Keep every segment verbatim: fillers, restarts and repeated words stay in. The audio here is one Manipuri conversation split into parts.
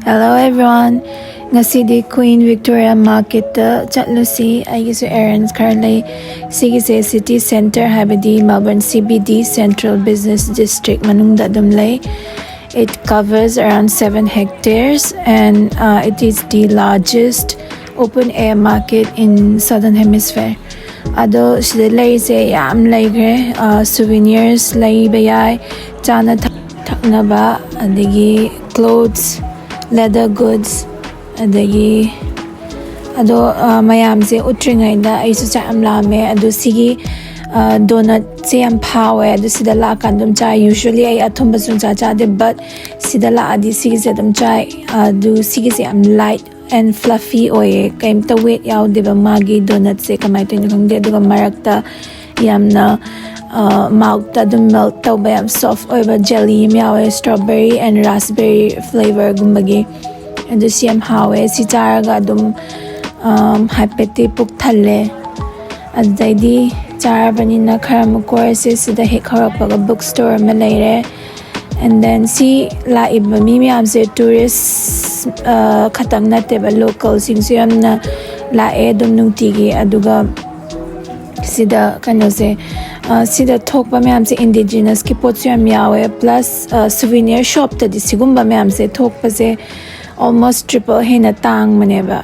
Hello everyone. ꯉꯁꯤꯗꯤ Queen Victoria Marketꯇ ꯆꯠꯂꯨꯁꯤ꯫ ꯑꯩꯒꯤꯁꯨ errands ꯈꯔ ꯂꯩ꯫ ꯁꯤꯒꯤꯁꯦ city centre, ꯍꯥꯏꯕꯗꯤ Melbourne C B D, Central Business District ꯃꯅꯨꯡꯗ ꯑꯗꯨꯝ ꯂꯩ꯫ It covers around seven hectares and uh, it is the largest open air market in Southern Hemisphere. ꯑꯗꯣ ꯁꯤꯗ ꯂꯩꯔꯤꯁꯦ ꯌꯥꯝ ꯂꯩꯈ꯭ꯔꯦ꯫ Souvenirs ꯂꯩꯕ ꯌꯥꯏ, ꯆꯥꯅ ꯊꯛꯅꯕ, ꯑꯗꯒꯤ clothes, leather goods, ꯑꯗꯒꯤ ꯑꯗꯣ ꯃꯌꯥꯝꯁꯦ ꯎꯠꯇ꯭ꯔꯤꯉꯩꯗ ꯑꯩꯁꯨ ꯆꯥꯛ ꯌꯥꯝ ꯂꯥꯝꯃꯦ꯫ ꯑꯗꯣ ꯁꯤꯒꯤ ꯗꯣꯅꯠꯁꯦ ꯌꯥꯝ ꯐꯥꯎꯋꯦ꯫ ꯑꯗꯨ ꯁꯤꯗ ꯂꯥꯛꯑꯀꯥꯟꯗ ꯑꯗꯨꯝ ꯆꯥꯏ꯫ Usually ꯑꯩ ꯑꯊꯨꯝꯕ ꯁꯨꯡꯆꯥ ꯆꯥꯗꯦ, but ꯁꯤꯗ ꯂꯥꯛꯑꯗꯤ ꯁꯤꯒꯤꯁꯦ ꯑꯗꯨꯝ ꯆꯥꯏ꯫ ꯑꯗꯨ ꯁꯤꯒꯤꯁꯦ ꯌꯥꯝ light and fluffy ꯑꯣꯏꯌꯦ, ꯀꯩꯝꯇ weight ꯌꯥꯎꯗꯦꯕ ꯃꯥꯒꯤ ꯗꯣꯅꯠꯁꯦ꯫ ꯀꯃꯥꯏꯅ ꯇꯧꯔꯤꯅꯣ ꯈꯪꯗꯦ꯫ ꯑꯗꯨꯒ ꯃꯔꯛꯇ ꯌꯥꯝꯅ ꯃꯥꯎꯠꯇ ꯑꯗꯨꯝ melt ꯇꯧꯕ ꯌꯥꯝ soft ꯑꯣꯏꯕ jelly ꯑꯃ ꯌꯥꯎꯋꯦ, strawberry and raspberry flavourꯒꯨꯝꯕꯒꯤ꯫ ꯑꯗꯨ ꯁꯤ ꯌꯥꯝ ꯍꯥꯎꯋꯦ꯫ ꯁꯤ ꯆꯥꯔꯒ ꯑꯗꯨꯝ ꯍꯥꯏꯐꯦꯠꯇꯤ ꯄꯨꯛ ꯊꯜꯂꯦ꯫ ꯑꯗꯨꯗꯩꯗꯤ ꯆꯥꯔꯕꯅꯤꯅ ꯈꯔ ꯑꯃꯨꯛ ꯀꯣꯏꯔꯁꯦ꯫ ꯁꯤꯗ ꯍꯦꯛ ꯍꯧꯔꯛꯄꯒ book store ꯑꯃ ꯂꯩꯔꯦ꯫ And then ꯁꯤ ꯂꯥꯛꯏꯕ ꯃꯤ ꯃꯌꯥꯝꯁꯦ tourist ꯈꯛꯇꯪ ꯅꯠꯇꯦꯕ, localꯁꯤꯡꯁꯨ ꯌꯥꯝꯅ ꯂꯥꯛꯑꯦ ꯑꯗꯨꯝ ꯅꯨꯡꯇꯤꯒꯤ꯫ ꯑꯗꯨꯒ ꯁꯤꯗ ꯀꯩꯅꯣꯁꯦ, ꯁꯤꯗ ꯊꯣꯛꯄ ꯃꯌꯥꯝꯁꯦ indigenousꯀꯤ ꯄꯣꯠꯁꯨ ꯌꯥꯝ ꯌꯥꯎꯋꯦ꯫ Plus souvenir shopꯇꯗꯤ ꯁꯤꯒꯨꯝꯕ ꯃꯌꯥꯝꯁꯦ ꯊꯣꯛꯄꯁꯦ almost triple ꯍꯦꯟꯅ ꯇꯥꯡꯕꯅꯦꯕ꯫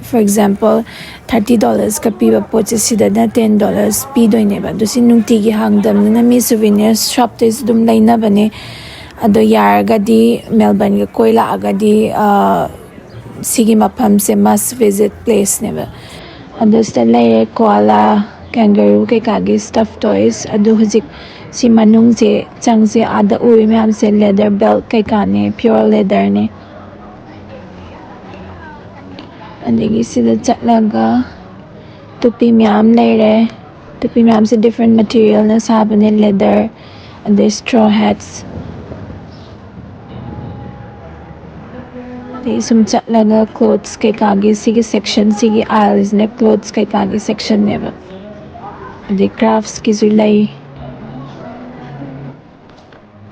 For example, thirty dollarska ꯄꯤꯕ ꯄꯣꯠꯁꯦ ꯁꯤꯗꯅ ten dollars ꯄꯤꯗꯣꯏꯅꯦꯕ꯫ ꯑꯗꯨ ꯁꯤ ꯅꯨꯡꯇꯤꯒꯤ ꯍꯥꯡꯗꯕꯅꯤꯅ ꯃꯤ souvenir shopꯇꯩꯁꯨ ꯑꯗꯨꯝ ꯂꯩꯅꯕꯅꯦ꯫ ꯑꯗꯣ ꯌꯥꯔꯒꯗꯤ Melbourneꯒ ꯀꯣꯏ ꯂꯥꯛꯑꯒꯗꯤ ꯁꯤꯒꯤ ꯃꯐꯝꯁꯦ must visit placeꯅꯦꯕ꯫ ꯑꯗꯨ ꯁꯤꯗ ꯂꯩꯔꯦ koala, kangaroo ꯀꯩꯀꯥꯒꯤ stuffed toys꯫ ꯑꯗꯨ ꯍꯧꯖꯤꯛ ꯁꯤ ꯃꯅꯨꯡꯁꯦ ꯆꯪꯁꯦ꯫ ꯑꯥꯗ ꯎꯔꯤ ꯃꯌꯥꯝꯁꯦ leather belt ꯀꯩꯀꯥꯅꯦ, pure leatherꯅꯦ꯫ ꯑꯗꯒꯤ ꯁꯤꯗ ꯆꯠꯂꯒ ꯇꯨꯄꯤ ꯃꯌꯥꯝ ꯂꯩꯔꯦ꯫ ꯇꯨꯄꯤ ꯃꯌꯥꯝꯁꯦ different materialꯅ ꯁꯥꯕꯅꯦ, leather, ꯑꯗꯩ straw hats꯫ ꯑꯗꯩ ꯁꯨꯝ ꯆꯠꯂꯒ clothes ꯀꯩꯀꯥꯒꯤ ꯁꯤꯒꯤ section, ꯁꯤꯒꯤ aisleꯁꯤꯅ clothes ꯀꯩꯀꯥꯒꯤ sectionꯅꯦꯕ꯫ ꯑꯗꯩ craftsꯀꯤꯁꯨ ꯂꯩ꯫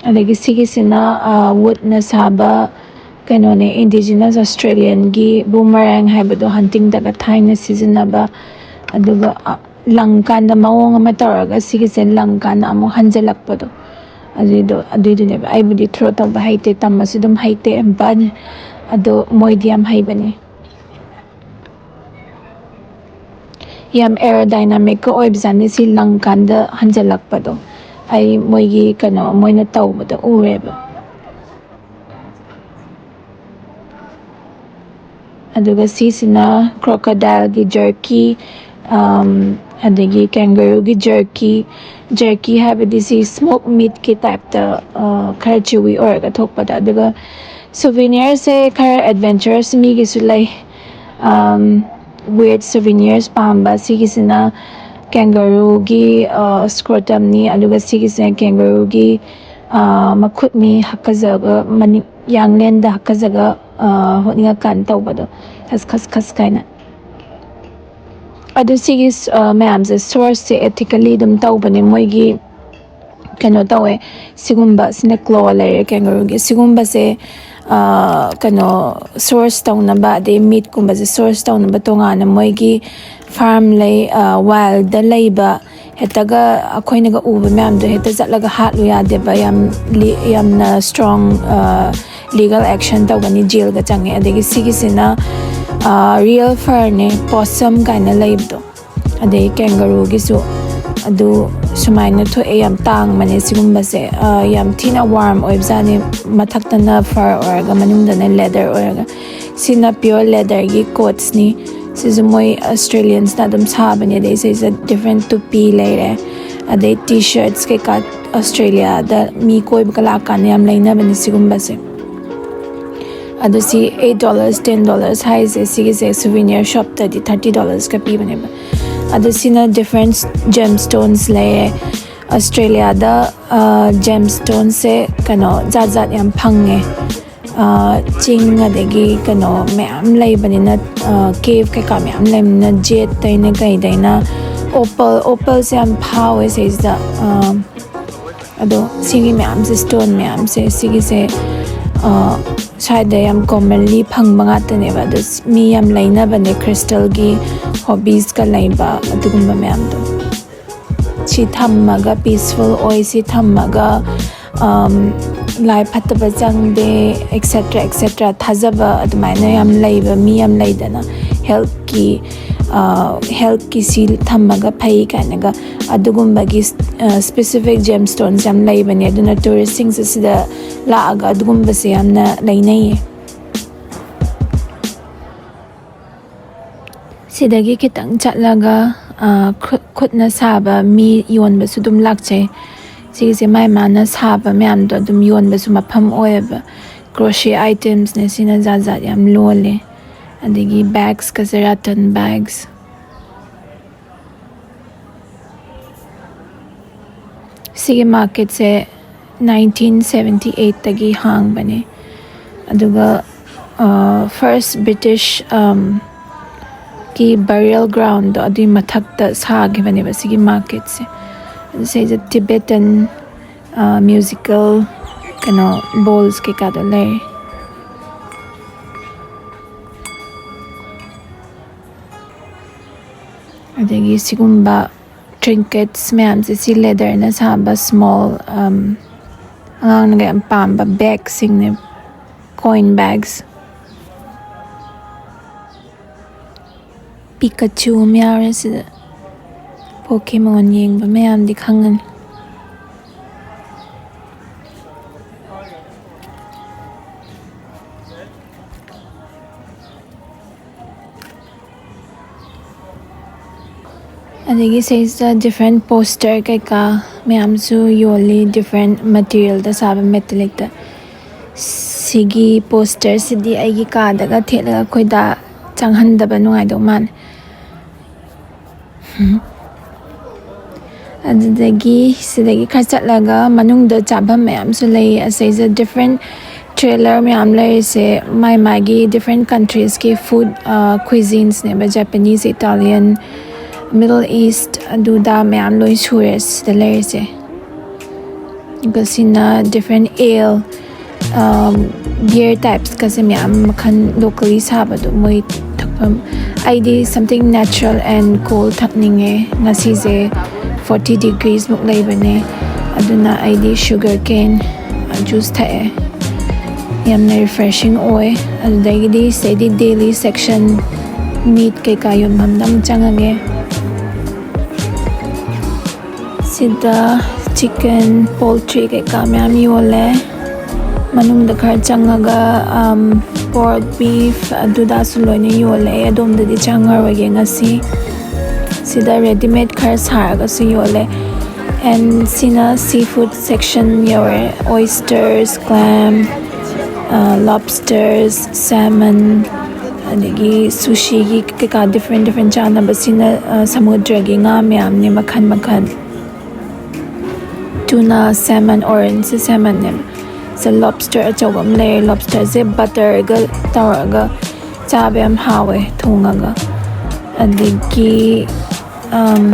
ꯑꯗꯒꯤ ꯁꯤꯒꯤꯁꯤꯅ woodꯅ ꯁꯥꯕ ꯀꯩꯅꯣꯅꯦ, indigenous Australian ꯒꯤ boomerang ꯍꯥꯏꯕꯗꯣ, hunting ꯗꯒ ꯊꯥꯏꯅ ꯁꯤꯖꯤꯟꯅꯕ, ꯑꯗꯨꯒ, ꯑ, ꯂꯪꯀꯥꯟꯗ ꯃꯑꯣꯡ ꯑꯃ ꯇꯧꯔꯒ ꯁꯤꯒꯤꯁꯦ ꯂꯪꯀꯥꯟꯗ ꯑꯃꯨꯛ ꯍꯟꯖꯜꯂꯛꯄꯗꯣ, ꯑꯗꯨꯏꯗꯣ, ꯑꯗꯨꯏꯗꯨꯅꯦꯕ꯫ ꯑꯩꯕꯨꯗꯤ throw ꯇꯧꯕ ꯍꯩꯇꯦ, ꯇꯝꯕꯁꯨ ꯑꯗꯨꯝ ꯍꯩꯇꯦ, but ꯑꯗꯣ ꯃꯣꯏꯗꯤ ꯌꯥꯝ ꯍꯩꯕꯅꯦ꯫ ꯌꯥꯝ aerodynamic ꯀ ꯑꯣꯏꯕꯖꯥꯠꯅꯤ ꯁꯤ ꯂꯪꯀꯥꯟꯗ ꯍꯟꯖꯜꯂꯛꯄꯗꯣ꯫ ꯑꯩ ꯃꯣꯏꯒꯤ ꯀꯩꯅꯣ, ꯃꯣꯏꯅ ꯇꯧꯕꯗ ꯎꯔꯦꯕ꯫ ꯑꯗꯨꯒ ꯁꯤꯁꯤꯅ crocodile ꯒꯤ jerky, ꯑꯝ, ꯑꯗꯒꯤ kangaroo ꯒꯤ jerky꯫ Jerky ꯍꯥꯏꯕꯗꯤ ꯁꯤ smoke meat ꯀꯤ type ꯇ, ꯑ, ꯈꯔ chewy ꯑꯣꯏꯔꯒ ꯊꯣꯛꯄꯗ꯫ ꯑꯗꯨꯒ souvenir ꯁꯦ ꯈꯔ adventurous ꯃꯤꯒꯤꯁꯨ ꯂꯩ꯫ ꯑꯝ, weird souvenirs ꯄꯥꯝꯕ꯫ ꯁꯤꯒꯤꯁꯤꯅ kangaroo ꯒꯤ, ꯑ, scrotum ꯅꯤ, ꯑꯗꯨꯒ ꯁꯤꯒꯤꯁꯤꯅ kangaroo ꯒꯤ, ꯑ, ꯃꯈꯨꯠꯅꯤ ꯍꯛꯀꯖꯕ, ꯃꯅꯤꯡ ꯌꯥꯡꯂꯦꯟꯗ ꯍꯛꯀꯖꯒ, ꯑ, ꯍꯣꯠꯅꯤꯡꯉꯀꯥꯟꯗ ꯇꯧꯕꯗꯣ, ꯈꯁ ꯈꯁ ꯈꯁ ꯀꯥꯏꯅ꯫ ꯑꯗꯨ ꯁꯤꯒꯤ, ꯑ, ꯃꯌꯥꯝꯁꯦ source ꯁꯦ ethically ꯑꯗꯨꯝ ꯇꯧꯕꯅꯦ꯫ ꯃꯣꯏꯒꯤ ꯀꯩꯅꯣ ꯇꯧꯋꯦ, ꯁꯤꯒꯨꯝꯕ, ꯁꯤꯅ claw ꯂꯩꯔꯦ kangaroo ꯒꯤ꯫ ꯁꯤꯒꯨꯝꯕꯁꯦ, ꯑ, ꯀꯩꯅꯣ, source ꯇꯧꯅꯕ, ꯑꯗꯩ meat ꯀꯨꯝꯕꯁꯦ source ꯇꯧꯅꯕ ꯇꯣꯉꯥꯟꯅ ꯃꯣꯏꯒꯤ farm ꯂꯩ, ꯑ, wild ꯗ ꯂꯩꯕ, ꯍꯦꯛꯇꯒ ꯑꯩꯈꯣꯏꯅꯒ ꯎꯕ ꯃꯌꯥꯝꯗꯣ ꯍꯦꯛꯇ ꯆꯠꯂꯒ ꯍꯥꯠꯂꯨ ꯌꯥꯗꯦꯕ꯫ ꯌꯥꯝ ꯂꯤ-, ꯌꯥꯝꯅ strong, ꯑ, legal action ꯇꯧꯒꯅꯤ, jail ꯒ ꯆꯪꯉꯦ꯫ ꯑꯗꯒꯤ ꯁꯤꯒꯤꯁꯤꯅ, ꯑ, real fur ꯅꯦ, possum ꯀꯥꯏꯅ ꯂꯩꯕꯗꯣ꯫ ꯑꯗꯩ kangaroo ꯒꯤꯁꯨ ꯑꯗꯨ ꯁꯨꯃꯥꯏꯅ ꯊꯣꯛꯑꯦ, ꯌꯥꯝ ꯇꯥꯡꯕꯅꯦ ꯁꯤꯒꯨꯝꯕꯁꯦ꯫ ꯑ, ꯌꯥꯝ ꯊꯤꯅ warm ꯑꯣꯏꯕꯖꯥꯠꯅꯤ, ꯃꯊꯛꯇꯅ fur ꯑꯣꯏꯔꯒ ꯃꯅꯨꯡꯗꯅ leather ꯑꯣꯏꯔꯒ꯫ ꯁꯤꯅ pure leather ꯒꯤ coats ꯅꯤ꯫ ꯁꯤꯁꯨ ꯃꯣꯏ Australians ꯅ ꯑꯗꯨꯝ ꯁꯥꯕꯅꯦ꯫ ꯑꯗꯩ ꯁꯤꯁꯦ different ꯇꯨꯄꯤ ꯂꯩꯔꯦ, ꯑꯗꯩ T-shirts ꯀꯩꯀꯥ Australia ꯗ ꯃꯤ ꯀꯣꯏꯕꯒ ꯂꯥꯛꯀꯥꯟꯗ ꯌꯥꯝ ꯂꯩꯅꯕꯅꯦ ꯁꯤꯒꯨꯝꯕꯁꯦ꯫ ꯑꯗꯣ ꯁꯤ eight dollars, ten dollars ꯍꯥꯏꯁꯦ, ꯁꯤꯒꯤꯁꯦ souvenir shop ꯇꯗꯤ thirty dollars ꯀ ꯄꯤꯕꯅꯦꯕ꯫ ꯑꯗꯣ ꯁꯤꯅ different gemstones ꯂꯩꯔꯦ꯫ Australia ꯗ, ꯑ, gemstone ꯁꯦ ꯀꯩꯅꯣ ꯖꯥꯠ ꯖꯥꯠ ꯌꯥꯝ ꯐꯪꯉꯦ꯫ ꯑ, ꯆꯤꯡ ꯑꯗꯒꯤ ꯀꯩꯅꯣ ꯃꯌꯥꯝ ꯂꯩꯕꯅꯤꯅ, ꯑ, cave ꯀꯩꯀꯥ ꯃꯌꯥꯝ ꯂꯩꯕꯅꯤꯅ jade ꯇꯩꯅ ꯀꯩꯗꯩꯅ, opal, opal ꯁꯦ ꯌꯥꯝ ꯐꯥꯎꯋꯦ ꯁꯤꯁꯤꯗ꯫ ꯑ, ꯑꯗꯣ ꯁꯤꯒꯤ ꯃꯌꯥꯝꯁꯦ, stone ꯃꯌꯥꯝꯁꯦ, ꯁꯤꯒꯤꯁꯦ, ꯁ꯭ꯋꯥꯏꯗ ꯌꯥꯝ commonly ꯐꯪꯕ ꯉꯥꯛꯇꯅꯦꯕ꯫ ꯑꯗꯨ ꯃꯤ ꯌꯥꯝ ꯂꯩꯅꯕꯅꯦ, crystalꯒꯤ hobbiesꯀ ꯂꯩꯕ ꯑꯗꯨꯒꯨꯝꯕ ꯃꯌꯥꯝꯗꯣ꯫ ꯁꯤ ꯊꯝꯃꯒ peaceful ꯑꯣꯏ, ꯁꯤ ꯊꯝꯃꯒ ꯂꯥꯏ ꯐꯠꯇꯕ ꯆꯪꯗꯦ, ꯑꯦꯛꯁꯦꯇ꯭ꯔꯥ ꯑꯦꯛꯁꯦꯇ꯭ꯔꯥ ꯊꯥꯖꯕ ꯑꯗꯨꯃꯥꯏꯅ ꯌꯥꯝ ꯂꯩꯕ ꯃꯤ ꯌꯥꯝ ꯂꯩꯗꯅ, healthꯀꯤ healthꯀꯤ ꯁꯤ ꯊꯝꯃꯒ ꯐꯩ ꯀꯥꯏꯅꯒ꯫ ꯑꯗꯨꯒꯨꯝꯕꯒꯤ specific gemstones ꯌꯥꯝ ꯂꯩꯕꯅꯦ꯫ ꯑꯗꯨꯅ touristꯁꯤꯡꯁꯦ ꯁꯤꯗ ꯂꯥꯛꯑꯒ ꯑꯗꯨꯒꯨꯝꯕꯁꯦ ꯌꯥꯝꯅ ꯂꯩꯅꯩꯌꯦ꯫ ꯁꯤꯗꯒꯤ ꯈꯤꯇꯪ ꯆꯠꯂꯒ ꯈꯨꯠꯅ ꯁꯥꯕ ꯃꯤ ꯌꯣꯟꯕꯁꯨ ꯑꯗꯨꯝ ꯂꯥꯛꯆꯩ꯫ ꯁꯤꯒꯤꯁꯦ ꯃꯥꯏ ꯃꯥꯅ ꯁꯥꯕ ꯃꯌꯥꯝꯗꯣ ꯑꯗꯨꯝ ꯌꯣꯟꯕꯁꯨ ꯃꯐꯝ ꯑꯣꯏꯌꯦꯕ꯫ Crochet itemsꯅꯦ ꯁꯤꯅ ꯖꯥꯠ ꯖꯥꯠ ꯌꯥꯝ ꯂꯣꯜꯂꯦ꯫ ꯑꯗꯒꯤ bagꯁꯀꯁꯦ, rattan bags꯫ ꯁꯤꯒꯤ marketꯁꯦ nineteen seventy eightꯇꯒꯤ ꯍꯥꯡꯕꯅꯦ꯫ ꯑꯗꯨꯒ first British ꯀꯤ burial groundꯗꯣ ꯑꯗꯨꯒꯤ ꯃꯊꯛꯇ ꯁꯥꯈꯤꯕꯅꯦꯕ ꯁꯤꯒꯤ marketꯁꯦ꯫ ꯑꯗꯨ ꯁꯤꯗ Tibetan musical ꯀꯩꯅꯣ bowls ꯀꯩꯀꯥꯗꯣ ꯂꯩ꯫ ꯑꯗꯒꯤ ꯁꯤꯒꯨꯝꯕ trinkets ꯃꯌꯥꯝꯁꯦ ꯁꯤ leatherꯅ ꯁꯥꯕ small ꯑꯉꯥꯡꯅꯒ ꯌꯥꯝ ꯄꯥꯝꯕ bagꯁꯤꯡꯅꯦ꯫ Coin bags꯫ Pikachu ꯑꯃ ꯌꯥꯎꯔꯦ ꯁꯤꯗ꯫ Pokemon ꯌꯦꯡꯕ ꯃꯌꯥꯝꯗꯤ ꯈꯪꯉꯅꯤ꯫ ꯑꯗꯒꯤ ꯁꯤꯁꯤꯗ different poster ꯀꯩꯀꯥ ꯃꯌꯥꯝꯁꯨ ꯌꯣꯜꯂꯤ, different materialꯗ ꯁꯥꯕ metallicꯇ꯫ ꯁꯤꯒꯤ posterꯁꯤꯗꯤ ꯑꯩꯒꯤ ꯀꯥꯗꯒ ꯊꯦꯠꯂꯒ ꯑꯩꯈꯣꯏꯗ ꯆꯪꯍꯟꯗꯕ ꯅꯨꯡꯉꯥꯏꯗꯧ ꯃꯥꯜꯂꯦ꯫ ꯑꯗꯨꯗꯒꯤ ꯁꯤꯗꯒꯤ ꯈꯔ ꯆꯠꯂꯒ ꯃꯅꯨꯡꯗ ꯆꯥꯐꯝ ꯃꯌꯥꯝꯁꯨ ꯂꯩ꯫ ꯑꯁꯤꯗꯩꯁꯤꯗ different trailer ꯃꯌꯥꯝ ꯂꯩꯔꯤꯁꯦ ꯃꯥꯏ ꯃꯥꯒꯤ different countriesꯀꯤ food cuisinesꯅꯦꯕ꯫ Japanese, Italian, Middle East ꯑꯗꯨꯗ ꯃꯌꯥꯝ ꯂꯣꯏ ꯁꯨꯔꯦ ꯁꯤꯗ ꯂꯩꯔꯤꯁꯦ꯫ ꯑꯗꯨꯒ ꯁꯤꯅ different ale Beer types ꯀꯁꯦ ꯃꯌꯥꯝ ꯃꯈꯜ locally ꯁꯥꯕꯗꯣ ꯃꯣꯏ ꯊꯛꯐꯝ꯫ ꯑꯩꯗꯤ something natural and cool ꯊꯛꯅꯤꯡꯉꯦ꯫ ꯉꯁꯤꯁꯦ forty degrees ꯃꯨꯛ ꯂꯩꯕꯅꯦ꯫ ꯑꯗꯨꯅ ꯑꯩꯗꯤ sugar cane juice ꯊꯛꯑꯦ꯫ ꯌꯥꯝꯅ refreshing ꯑꯣꯏ꯫ ꯑꯗꯨꯗꯒꯤꯗꯤ ꯁꯤꯗꯩꯗꯤ deli section, meat ꯀꯩꯀꯥ ꯌꯣꯟꯐꯝꯗ ꯑꯃꯨꯛ ꯆꯪꯉꯒꯦ꯫ ꯁꯤꯗ chicken, poultry ꯀꯩꯀꯥ ꯃꯌꯥꯝ ꯌꯣꯜꯂꯦ꯫ ꯃꯅꯨꯡꯗ ꯈꯔ ꯆꯪꯉꯒ, um, pork, beef ꯑꯗꯨꯗꯥꯁꯨ ꯂꯣꯏꯅ ꯌꯣꯜꯂꯦ꯫ ꯑꯩ ꯑꯗꯣꯝꯗꯗꯤ ꯆꯪꯉꯔꯣꯏꯒꯦ ꯉꯁꯤ꯫ ꯁꯤꯗ readymade ꯈꯔ ꯁꯥꯔꯒꯁꯨ ꯌꯣꯜꯂꯦ꯫ And ꯁꯤꯅ seafood section ꯌꯧꯔꯦ꯫ Oysters, clam, uh, lobsters, salmon, ꯑꯗꯒꯤ sushi ꯒꯤ ꯀꯩꯀꯥ different different ꯆꯥꯅꯕ꯫ ꯁꯤꯅ, uh, ꯁꯃꯨꯗ꯭ꯔꯒꯤ ꯉꯥ ꯃꯌꯥꯝꯅꯦ ꯃꯈꯜ ꯃꯈꯜ꯫ Tuna, salmon, orange salmon ꯅꯦꯕ꯫ ꯁꯤ lobster ꯑꯆꯧꯕ ꯑꯃ ꯂꯩꯔꯦ꯫ Lobster ꯁꯦ butter ꯒ ꯇꯧꯔꯒ ꯆꯥꯕ ꯌꯥꯝ ꯍꯥꯎꯋꯦ ꯊꯣꯡꯉꯒ꯫ ꯑꯗꯒꯤ, um,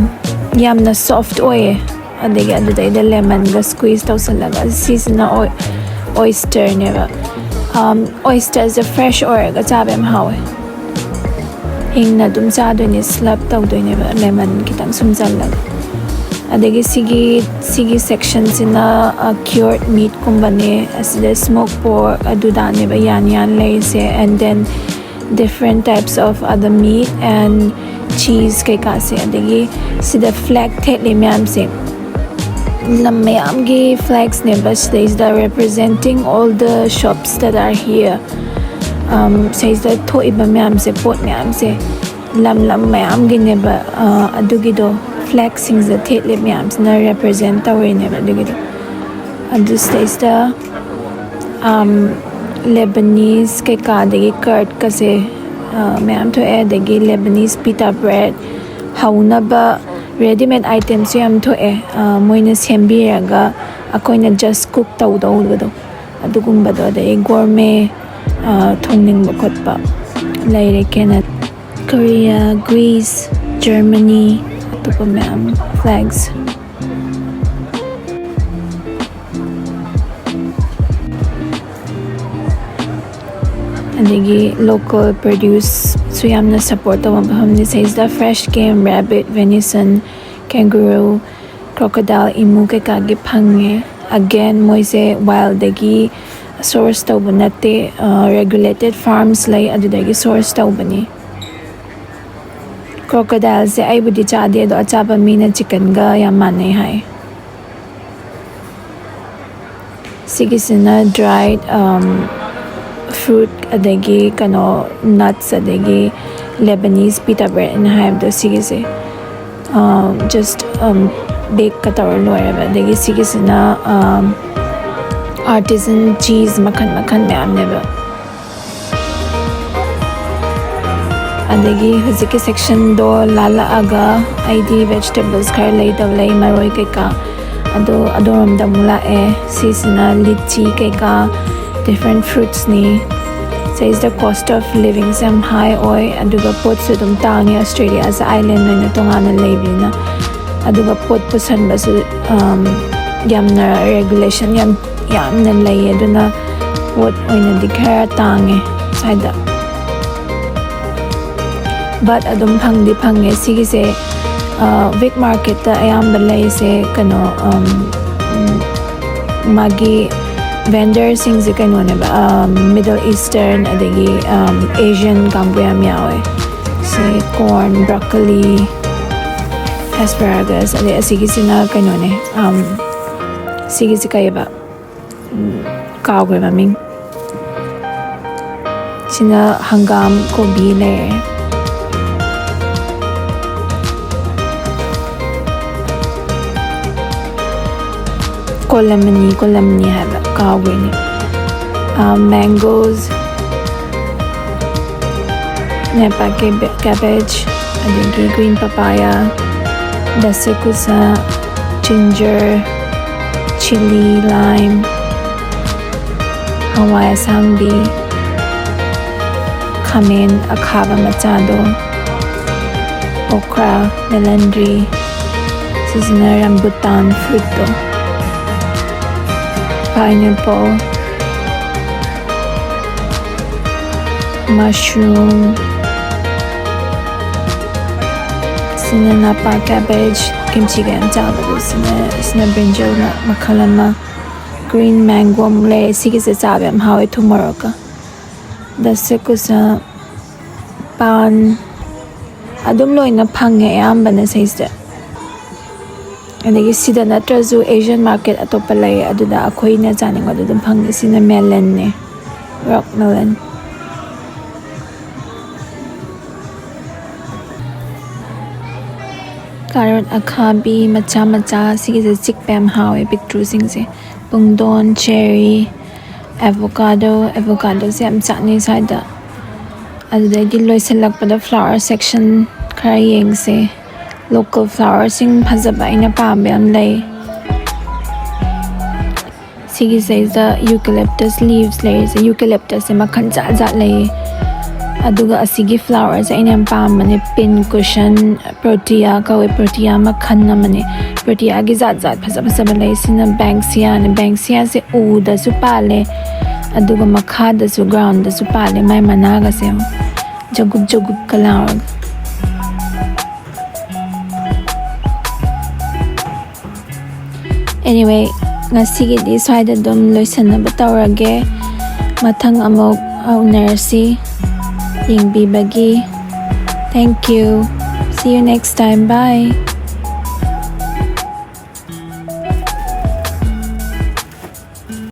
ꯌꯥꯝꯅ soft ꯑꯣꯏꯌꯦ꯫ ꯑꯗꯒꯤ ꯑꯗꯨꯗꯩꯗ lemon ꯒ squeeze ꯇꯧꯁꯜꯂꯒ, ꯁꯤꯁꯤꯅ oy-, oyster ꯅꯦꯕ꯫ Um, oyster ꯁꯦ fresh ꯑꯣꯏꯔꯒ ꯆꯥꯕ ꯌꯥꯝ ꯍꯥꯎꯋꯦ꯫ ꯍꯤꯡꯅ ꯑꯗꯨꯝ ꯆꯥꯗꯣꯏꯅꯦ, slurp ꯇꯧꯗꯣꯏꯅꯦꯕ lemon ꯈꯤꯇꯪ ꯁꯨꯝꯖꯜꯂꯒ꯫ ꯑꯗꯒꯤ ꯁꯤꯒꯤ, ꯁꯤꯒꯤ section ꯁꯤꯅ, uh, cured meat ꯀꯨꯝꯕꯅꯦ꯫ ꯑꯁꯤꯗ smoked pork ꯑꯗꯨꯗꯥꯅꯦꯕ ꯌꯥꯟ ꯌꯥꯟ ꯂꯩꯔꯤꯁꯦ꯫ And then different types of other meat and cheese ꯀꯩꯀꯥꯁꯦ꯫ ꯑꯗꯒꯤ ꯁꯤꯗ flag ꯊꯦꯠꯂꯤ ꯃꯌꯥꯝꯁꯦ ꯂꯝ ꯃꯌꯥꯝꯒꯤ flags ꯅꯦꯕ꯫ ꯁꯤꯗꯩꯁꯤꯗ representing all the shops that are here꯫ Um, ꯁꯤꯗꯩꯁꯤꯗ ꯊꯣꯛꯏꯕ ꯃꯌꯥꯝꯁꯦ, ꯄꯣꯠ ꯃꯌꯥꯝꯁꯦ ꯂꯝ ꯂꯝ ꯃꯌꯥꯝꯒꯤꯅꯦꯕ꯫ Uh, ꯑꯗꯨꯒꯤꯗꯣ flag ꯁꯤꯡꯁꯤꯗ ꯊꯦꯠꯂꯤ ꯃꯌꯥꯝꯁꯤꯅ represent ꯇꯧꯔꯤꯅꯦꯕ ꯑꯗꯨꯒꯤꯗꯣ꯫ ꯑꯗꯨ ꯁꯤꯗꯩꯁꯤꯗ, um, Lebanese ꯀꯩꯀꯥ, ꯑꯗꯒꯤ curd ꯀꯁꯦ, uh, ꯃꯌꯥꯝ ꯊꯣꯛꯑꯦ꯫ ꯑꯗꯒꯤ Lebanese pita bread ꯍꯧꯅꯕ readymade items ꯁꯨ ꯌꯥꯝ ꯊꯣꯛꯑꯦ꯫ Uh, ꯃꯣꯏꯅ ꯁꯦꯝꯕꯤꯔꯒ ꯑꯩꯈꯣꯏꯅ just cook ꯇꯧꯗꯧꯕꯗꯣ ꯑꯗꯨꯒꯨꯝꯕꯗꯣ꯫ ꯑꯗꯒꯤ gourmet, uh, ꯊꯣꯡꯅꯤꯡꯕ ꯈꯣꯠꯄ ꯂꯩꯔꯦ꯫ Canada, Korea, Greece, Germany, ꯑꯇꯣꯞꯄ ꯃꯌꯥꯝ flags꯫ ꯑꯗꯒꯤ local produceꯁꯨ ꯌꯥꯝꯅ support ꯇꯧꯕ ꯃꯐꯝꯅꯤ꯫ ꯁꯤꯗꯩꯁꯤꯗ fresh game, rabbit, venison, kangaroo, crocodile, emu ꯀꯩꯀꯥꯒꯤ ꯐꯪꯉꯦ꯫ Again, ꯃꯣꯏꯁꯦ wildꯗꯒꯤ source ꯇꯧꯕ ꯅꯠꯇꯦ, ꯑ, regulated farms ꯂꯩ, ꯑꯗꯨꯗꯒꯤ source ꯇꯧꯕꯅꯤ꯫ Crocodileꯁꯦ ꯑꯩꯕꯨꯗꯤ ꯆꯥꯗꯦ, ꯑꯗꯣ ꯑꯆꯥꯕ ꯃꯤꯅ chickenꯒ ꯌꯥꯝ ꯃꯥꯟꯅꯩ ꯍꯥꯏ꯫ ꯁꯤꯒꯤꯁꯤꯅ dried, um, fruit, ꯑꯗꯒꯤ ꯀꯩꯅꯣ, nuts, ꯑꯗꯒꯤ Lebanese pita bread ꯍꯥꯏꯅ ꯍꯥꯏꯕꯗꯣ, ꯁꯤꯒꯤꯁꯦ, um, just, um, bakeꯀ ꯇꯧꯔ ꯂꯣꯏꯔꯦꯕ꯫ ꯑꯗꯒꯤ ꯁꯤꯒꯤꯁꯤꯅ, um, artisan cheese ꯃꯈꯜ ꯃꯈꯜ ꯃꯌꯥꯝꯅꯦꯕ꯫ ꯑꯗꯒꯤ ꯍꯧꯖꯤꯛꯀꯤ sectionꯗꯣ ꯂꯥꯜꯂꯛꯑꯒ ꯑꯩꯗꯤ vegetables ꯈꯔ ꯂꯩꯗꯧ ꯂꯩ, ꯃꯔꯣꯏ ꯀꯩꯀꯥ꯫ ꯑꯗꯣ ꯑꯗꯣꯝꯔꯣꯝꯗ ꯑꯃꯨꯛ ꯂꯥꯛꯑꯦ꯫ ꯁꯤꯁꯤꯅ litchi ꯀꯩꯀꯥ, different fruitsꯅꯤ꯫ ꯁꯤꯗꯩꯁꯤꯗ cost of livingꯁꯦ ꯌꯥꯝ high ꯑꯣꯏ, ꯑꯗꯨꯒ ꯄꯣꯠꯁꯨ ꯑꯗꯨꯝ ꯇꯥꯡꯉꯦ꯫ Australiaꯁꯦ island ꯑꯣꯏꯅ ꯇꯣꯉꯥꯟꯅ ꯂꯩꯕꯅꯤꯅ꯫ ꯑꯗꯨꯒ ꯄꯣꯠ ꯄꯨꯁꯟꯕꯁꯨ, um, ꯌꯥꯝꯅ regulation ꯌꯥꯝ, ꯌꯥꯝꯅ ꯂꯩꯌꯦ, ꯑꯗꯨꯅ ꯄꯣꯠ ꯑꯣꯏꯅꯗꯤ ꯈꯔ ꯇꯥꯡꯉꯦ ꯁ꯭ꯋꯥꯏꯗ꯫ But ꯑꯗꯨꯝ ꯐꯪꯗꯤ ꯐꯪꯉꯦ꯫ ꯁꯤꯒꯤꯁꯦ, ꯑ, wheat marketꯇ ꯑꯌꯥꯝꯕ ꯂꯩꯁꯦ ꯀꯩꯅꯣ, um, ꯎꯝ, ꯃꯥꯒꯤ vendorꯁꯤꯡꯁꯦ ꯀꯩꯅꯣꯅꯦꯕ, um, Middle Eastern ꯑꯗꯒꯤ, um, Asian ꯀꯥꯡꯕꯨ ꯌꯥꯝ ꯌꯥꯎꯋꯦ꯫ ꯁꯤ corn, broccoli, asparagus, ꯑꯗꯩ ꯑꯁꯤꯒꯤꯁꯤꯅ ꯀꯩꯅꯣꯅꯦ, um, ꯁꯤꯒꯤꯁꯤ ꯀꯩꯕ? ꯎꯝ, ꯀꯥꯎꯈ꯭ꯔꯦ ꯃꯃꯤꯡ꯫ ꯁꯤꯅ ꯍꯪꯒꯥꯝ, ꯀꯣꯕꯤ ꯂꯩꯔꯦ꯫ ꯀꯣꯂꯝꯃꯅꯤ, ꯀꯣꯂꯝꯃꯅꯤ ꯍꯥꯏꯕ, ꯀꯥꯎꯈ꯭ꯔꯦꯅꯦ꯫ ꯑ, mangoes, Napa cabbage, ꯑꯗꯒꯤ green papaya, ꯗꯁꯀꯨꯁ, ginger, chili, lime, ꯍꯋꯥꯏ ꯑꯁꯥꯡꯕꯤ, ꯈꯥꯃꯦꯟ ꯑꯈꯥꯕ ꯃꯆꯥꯗꯣ, okra, ꯕꯦꯂꯟꯗ꯭ꯔꯤ, ꯁꯤꯁꯤꯅ rambutan fruitꯇꯣ, pineapple, Mushroom, ꯁꯤꯅ ꯅꯄꯥꯛ cabbage, kimchi ꯒ ꯌꯥꯝ ꯆꯥꯕꯗꯣ꯫ ꯁꯤꯅ, ꯁꯤꯅ brinjal ꯅ ꯃꯈꯜ ꯑꯃ, green mango ꯑꯃꯨꯛ ꯂꯩꯔꯦ꯫ ꯁꯤꯒꯤꯁꯦ ꯆꯥꯕ ꯌꯥꯝ ꯍꯥꯎꯋꯦ ꯊꯨꯝ ꯃꯣꯔꯣꯛꯀ꯫ ꯗꯁꯀꯨꯁ, ꯄꯥꯟ, ꯑꯗꯨꯝ ꯂꯣꯏꯅ ꯐꯪꯉꯦ ꯑꯌꯥꯝꯕꯅ ꯁꯤꯁꯦ꯫ ꯑꯗꯒꯤ ꯁꯤꯗ ꯅꯠꯇ꯭ꯔꯁꯨ Asian market ꯑꯇꯣꯞꯄ ꯂꯩ, ꯑꯗꯨꯗ ꯑꯩꯈꯣꯏꯅ ꯆꯥꯅꯤꯡꯕꯗꯣ ꯑꯗꯨꯝ ꯐꯪꯉꯦ꯫ ꯁꯤꯅ melon ꯅꯦ, rock melon꯫ Carrot ꯑꯈꯥꯕꯤ ꯃꯆꯥ ꯃꯆꯥ, ꯁꯤꯒꯤꯁꯦ ꯆꯤꯛꯄ ꯌꯥꯝ ꯍꯥꯎꯋꯦ, ꯄꯤꯛꯇ꯭ꯔꯨꯁꯤꯡꯁꯦ꯫ ꯄꯨꯡꯗꯣꯟ, cherry, avocado, avocado ꯁꯦ ꯌꯥꯝ ꯆꯥꯅꯩ ꯁ꯭ꯋꯥꯏꯗ꯫ ꯑꯗꯨꯗꯩꯗꯤ ꯂꯣꯏꯁꯤꯜꯂꯛꯄꯗ flower section ꯈꯔ ꯌꯦꯡꯁꯦ꯫ Local flower ꯁꯤꯡ ꯐꯖꯕ ꯑꯩꯅ ꯄꯥꯝꯕ ꯌꯥꯝ ꯂꯩ꯫ ꯁꯤꯒꯤꯁꯩꯁꯤꯗ eucalyptus leaves ꯂꯩꯔꯤꯁꯦ꯫ Eucalyptus ꯁꯦ ꯃꯈꯜ ꯖꯥꯠ ꯖꯥꯠ ꯂꯩꯌꯦ꯫ ꯑꯗꯨꯒ ꯑꯁꯤꯒꯤ flower ꯁꯦ ꯑꯩꯅ ꯌꯥꯝ ꯄꯥꯝꯕꯅꯦ, pincushion, protea ꯀꯧꯋꯦ꯫ Protea ꯃꯈꯜ ꯑꯃꯅꯦ꯫ Protea ꯒꯤ ꯖꯥꯠ ꯖꯥꯠ ꯐꯖ ꯐꯖꯕ ꯂꯩ꯫ ꯁꯤꯅ Banksia ꯅꯦ꯫ Banksia ꯁꯦ ꯎꯗꯁꯨ ꯄꯥꯜꯂꯦ, ꯑꯗꯨꯒ ꯃꯈꯥꯗꯁꯨ, ground ꯗꯁꯨ ꯄꯥꯜꯂꯦ꯫ ꯃꯥꯏ ꯃꯅꯥꯒꯁꯦ ꯌꯦꯡꯉꯣ, ꯖꯒꯨꯞ ꯖꯒꯨꯞꯀ ꯂꯥꯎꯔꯒ꯫ Anyway, ꯉꯁꯤꯒꯤꯗꯤ ꯁ꯭ꯋꯥꯏꯗ ꯑꯗꯨꯝ ꯂꯣꯏꯁꯟꯅꯕ ꯇꯧꯔꯒꯦ꯫ ꯃꯊꯪ ꯑꯃꯨꯛ ꯎꯅꯔꯁꯤ꯫ ꯌꯦꯡꯕꯤꯕꯒꯤ thank you. See you next time. Bye.